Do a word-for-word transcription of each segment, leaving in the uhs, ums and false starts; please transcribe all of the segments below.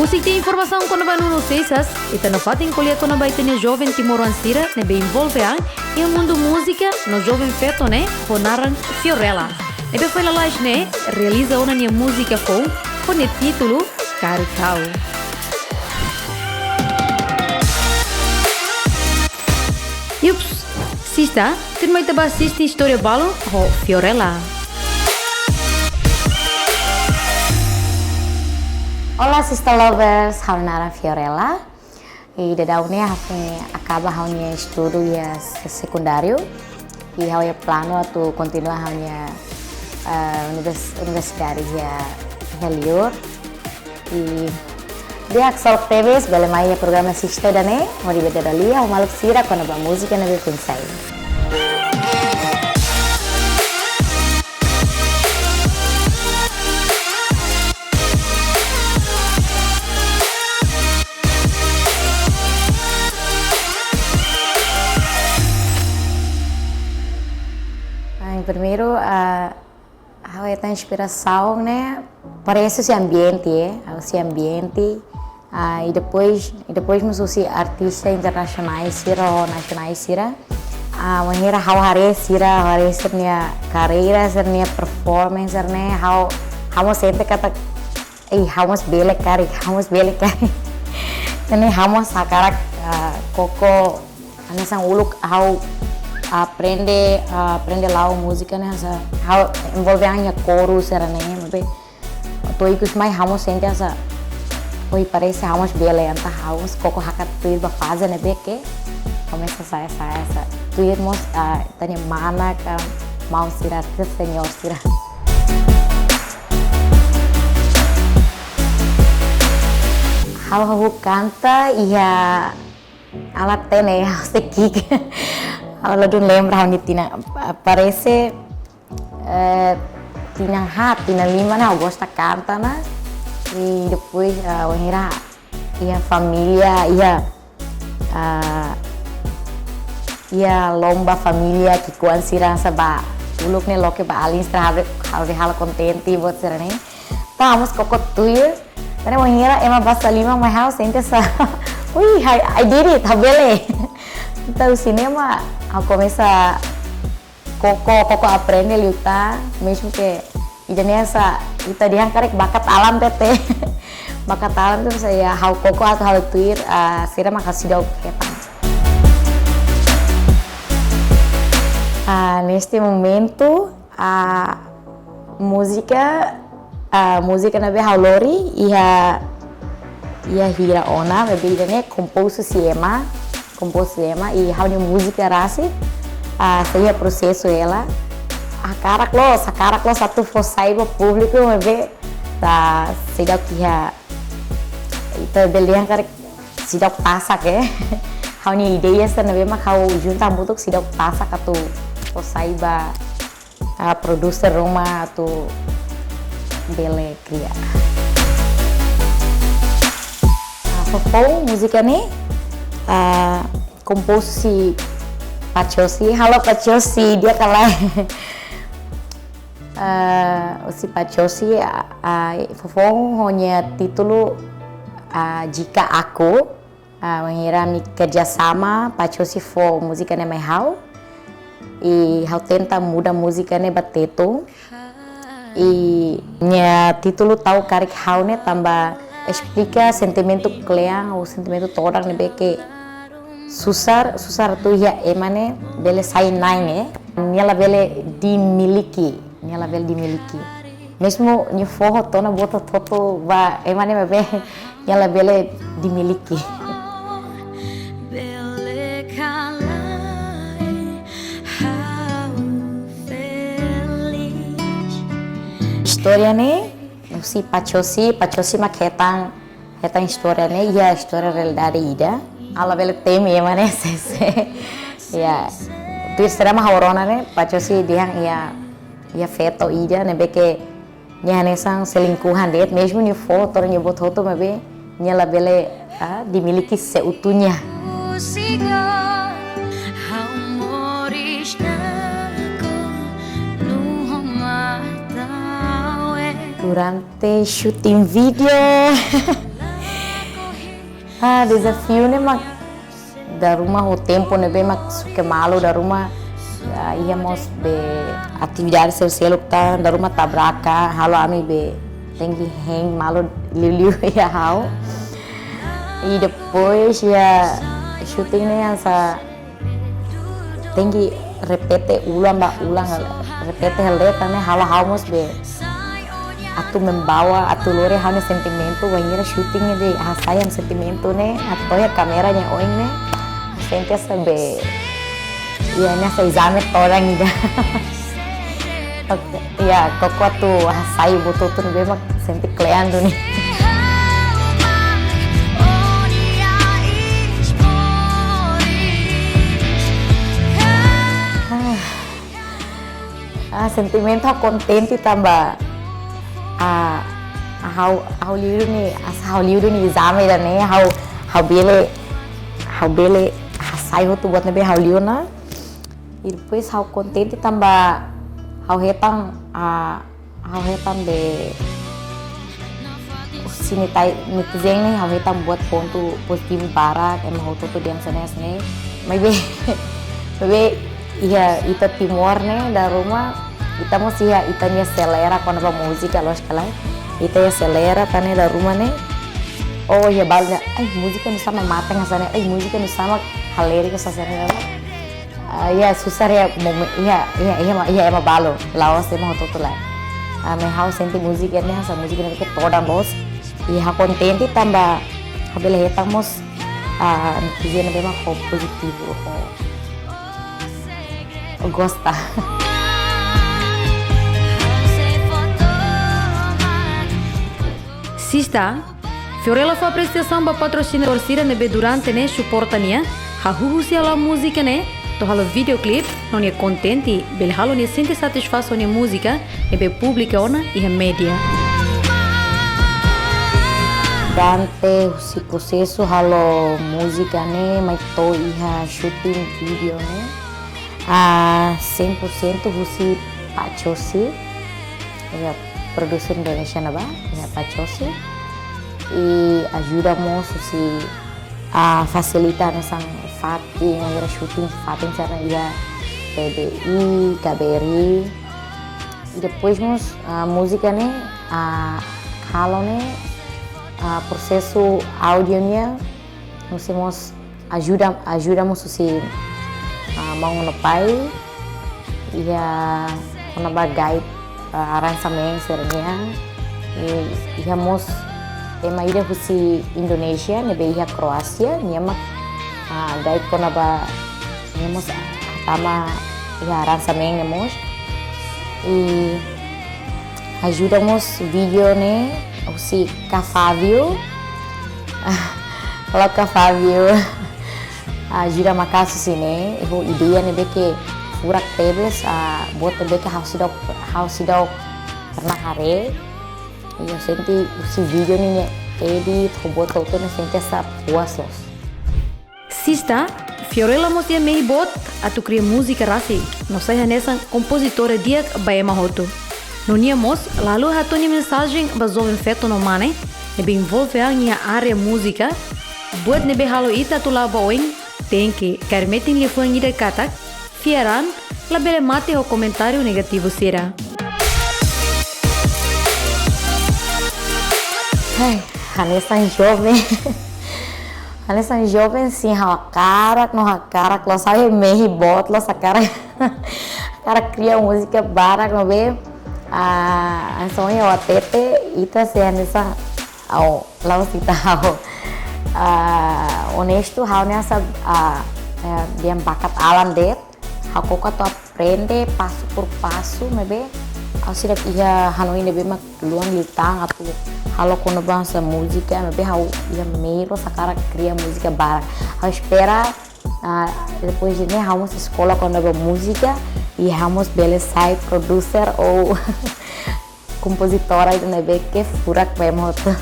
Husi ita-nia informasaun kona-ba Nuno Seixas, ita nafatin ko'alia kona-ba ita-nia joven timoroan sira ne'ebé envolve an iha mundu múzika no joven feto ne'e ho naran Fiorella, ne'ebé foin lalais ne'e realiza ona nia múzika foun ho nia títulu Karik Ha'u. Yups, Sista, tuirmai ita bá asiste istória balu ho Fiorella. Olá, Sista Lovers, ha'u naran Fiorella. I daudaun ne'e ha'u foin akaba ha'u-nia estudu iha se-, sekundáriu. I ha'u iha planu atu kontinua ha'u-nia, eh, univers-, universidade iha, iha liur. I di'ak, solok tebes bele mai iha programa Sista ida-ne'e, hodi bele dada lia ho maluk sira kona-ba múzika ne'ebé foin sai. Ah, yang primeiru, ah, ha'u hetan inspirasaun ne'e, parese husi ambiente, eh, husi ambiente. Ah, i depois, i depois mós husi artista internasionais sira ho nasionais sira. Ah, wainhira ha'u haree sira, ha'u haree sira-nia karreira, sira-nia performance, sira-ne'e, ha'u, ha'u mós sente katak, "Ei, ha'u mós bele karik, ha'u mós bele karik." Ne'e ha'u mós hakarak, ah, koko, hanesan uluk ha'u aprende, aprende la'o múzika ne'e, hanesan ha'u envolve an iha koru sira-ne'e, maibé to'o ikus mai ha'u mós sente hanesan, "Oi, parese ha'u mós bele." Entaun ha'u mós koko hakat tuir ba faze ne'ebé ke komesa sa'e, sa'e, sa'e. Tuir mós, ah, ita-nia mana ka maun sira, ke senior sira. Ha'u hahú kanta iha, ala tene, ha'u sei ki'ik. Ha'u ladún lembra ha'u-nia tinan. Parese, eh, tinan haat, tinan lima ona ha'u gosta kanta ona. I depois, eh, wainhira iha família, iha, eh, iha lomba família, ki'ikoan sira hanesan ba uluk ne'e loke ba alin sira, ha'u be, ha'u be halo kontente buat sira-ne'e. Entaun ha'u mós koko tuir. Tanba wainhira ema basa liman mai ha'u sente hanesan, "Ui, I, I did it, ha'u bele." Entaun husi ne'e mak ha'u komesa koko, koko aprende liután, mezmu ke ida-ne'e hanesan ita dehan karik bakat alam de'it. Bakat alam de'it, hanesan ha'u koko atu halo tuir, ah, sira maka seidauk hetan. Ah, neste momento, ah, múzika, ah, múzika ne'ebé ha'u lori iha, iha hira ona, maibé ida-ne'e kompostu husi ema, kompostu husi ema, i ha'u-nia múzika rasik, ah, sei iha prosesu hela. Hakarak loos, hakarak loos atu fó sai ba públiku, maibé, ah, seidauk iha, ita bele dehan karik seidauk tasak, eh. Ha'u-nia ideia sira ne'ebé mak ha'u junta hamutuk seidauk tasak atu fó sai ba, ah, produser ruma atu bele kria. Ah, Fofoun, múzika ne'e, ah, kompostu husi Pachosi. Halo Pachosi, di'ak ka lae? Ah, husi Pachosi, ah, ah, Fofoun ho nia títulu, ah, Jika Aku. Ah, wainhira ami kerja sama, Pachosi fó múzika ne'e mai ha'u. I ha'u tenta muda múzika ne'e ba Tetun. I nia títulu tau Karik Ha'u ne'e tanba esplika sentimentu kle'an ou sentimentu todan ne'ebé ke susar, susar atu iha ema ne'e bele sai na'in, eh. Nia labele dimiliki, nia labele dimiliki. Mezmu nia fó hotu ona buat hotu-hotu ba ema ne'e maibé nia labele dimiliki. Bele ka lae, ha'u feliz. Istória ne'e, husi Pachosi, Pachosi mak hetan, hetan istória ne'e, iha istória realidade ida. Ha'u labele temi ema ne'e, sese. Ya, tuir sira mak ha'u rona ne'e, Pachosi dehan iha, iha feto ida ne'ebé ke nia hanesan selingkuhan de'it, mezmu nia fó todan nia buat hotu maibé nia labele, ah, dimiliki seutuhnya. Durante shooting video, Ah, dezafiu ne'e mak dala ruma ho tempu ne'ebé mak suke malu, dala ruma, ah, iha mós be atividade seluk-seluk tan, dala ruma tabraka, halo ami be tenke hein malu liuliu iha ha'u. I depois iha shooting ne'e hanesan tenke repete ulang ba ulang, repete hela de'it tan ne'e halo ha'u mós be atu membawa, atu lori ha'u-nia sentimentu, wainhira shooting ne'e hasai ha'u-nia sentimentu ne'e, atu to'o iha kámera nia oin ne'e, sente hanesan be, iha ne'e hanesan ezame todan ida. Oke, iha, koko atu hasai buat hotu ne'ebé mak sente kle'an duni. Ah, ah, sentimentu ha'u kontente tanba, ah, ah, ha'u, ha'u liu duni, hanesan ha'u liu duni ezame ida-ne'e, ha'u, ha'u bele, ha'u bele hasai hotu buat ne'ebé ha'u liu ona. I depois ha'u kontente tanba ha'u hetan, ah, ha'u hetan be husi netizen ne'e, ha'u hetan buat pontu pozitivu barak, ema hotu-hotu dehan hanesan ne'e. Maibé, maibé iha ita Timor ne'e, dala ruma ita mós iha ita-nia selera kona-ba múzika, loos ka lae? Ita iha selera tan ne'e dala ruma ne'e. Oh, iha balu dehan, "Ai, múzika nusá mak matan hanesan ne'e, ai, múzika nusá mak halerik hanesan ne'e." Ah, iha susar iha momen, iha, iha, iha ema, iha ema balu, la'ós ema hotu-hotu lae. Ah, maibé ha'u sente múzika ne'e hanesan múzika ne'ebé ke todan loos. I ha'u kontente tanba ha'u bele hetan mós, ah, netizen ne'ebé mak ho pozitivu, ho, ho gosta. Sista, Fiorella fó apresiasaun ba patrosinadór sira ne'ebé durante ne'e suporta nia, hahú husi hala'o múzika ne'e, to'o halo videoclip, no nia kontente bele halo nia sente satisfasaun ho nia múzika ne'ebé publika ona iha média. Durante husi prosesu halo múzika ne'e, mai to'o iha shooting vídeo ne'e, ah, cem por cento husi Pak Chosi, iha Production Indonesia ne'ebá, iha Pak Chosi. I ajuda mós husi, ah, fasilita hanesan fatin, iha shooting fatin sira-ne'e iha P B I, K B R I. I depois mós, ah, múzika ne'e, ah, halo ne'e, ah, prosesu áudio nian, husi mós ajuda, ajuda mós husi, ah, maun no pai, iha kona-ba guide, ah, aransemen sira-nian, i iha mós ema ida husi Indonézia, ne'ebé iha Kroásia, nia mak, ah, guide kona-ba, nia mós hatama iha aransemen ne'e mós. I ajuda mós vídeo ne'e husi Ka Fabio. Halo Ka Fabio. Ajuda maka'as husi ne'e, ho ideia ne'ebé ke furak tebes, ah, buat ne'ebé ke ha'u seidauk, ha'u seidauk pernah haree. I ha'u sente husi vídeo ne'e nia edit, ho buat hotu ne'e sente hanesan puas loos. Sista, Fiorella mós iha mehi boot atu kria múzika rasik, no sai hanesan kompozitora di'ak ba ema hotu. No nia mós la haluha hato'o nia mensajen ba joven feto no mane ne'ebé envolve an iha área múzika, buat ne'ebé halo ita atu la'o ba oin, tenke kaer metin liafuan ida katak, fiar an, labele mate ho komentáriu negativu sira. Hai, hanesan joven. Hanesan joven sin, ha'u hakarak no hakarak loos, ha'u iha mehi boot loos, hakarak, hakarak kria múzika barak no be. Ah, hanesan ohin ha'u hatete, ita sei hanesan, oh, la'ós ita, ha'u, ah, onestu, ha'u-nia hanesan, ah, eh, dehan bakat alam de'it, ha'u koko atu aprende pasu por pasu, maibé ha'u seidauk iha hanoin ne'ebé mak luan liután atu halo kona-ba hanesan múzika, maibé ha'u iha mehi loos hakarak kria múzika barak. Ha'u espera, ah, depois de ne'e ha'u mós eskola kona-ba múzika, i ha'u mós bele sai producer ou kompozitora ida ne'ebé ke furak ba ema hotu.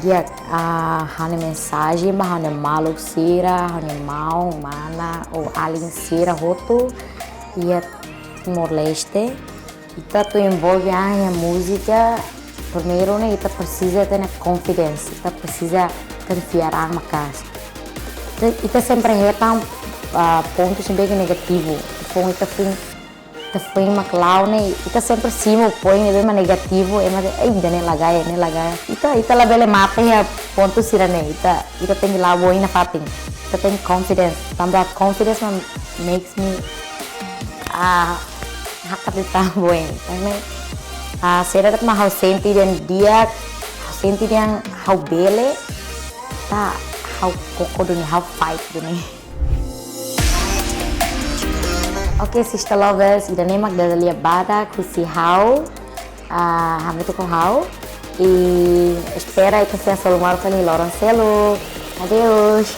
Di'ak, ah, ha'u-nia mensajen ba ha'u-nia maluk sira, ha'u-nia maun, mana, ou alin sira hotu iha Timor-Leste. Ita atu envolve an iha múzika, Primeiru ne'e, ita presiza ter confidence, ita presiza konfia an maka'as. Ita, ita sempre hetan, ah, pontu sira ne'ebé negativu. Foin ita foin, ita foin mak la'o ne'e, ita sempre simu poin ne'ebé mak negativu, ema dehan, "Ei, ida-ne'e la gaya, ne'e la gaya." Ita, ita labele mate iha pontu sira-ne'e, ita, ita tenke la'o ba oin nafatin. Ita tenke confidence, tanba confidence mak makes me, ah, hakat ita ba oin. Tanba, ah, saida de'it mak ha'u sente dehan di'ak, ha'u sente dehan ha'u bele, entaun ha'u koko duni, ha'u fight duni. Oke, sister lovers, ida-ne'e mak dada lia badak husi ha'u, ah, hamutuk ho ha'u. I espera ita sei hasoru malu fali loron seluk. Adeus.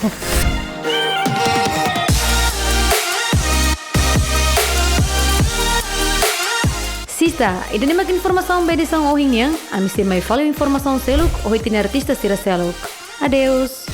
Sista, ida-ne'e mak informasaun ba edisaun ohin nian, ami sei mai fali informasaun seluk, ho ita-nia artista sira seluk. Adeus.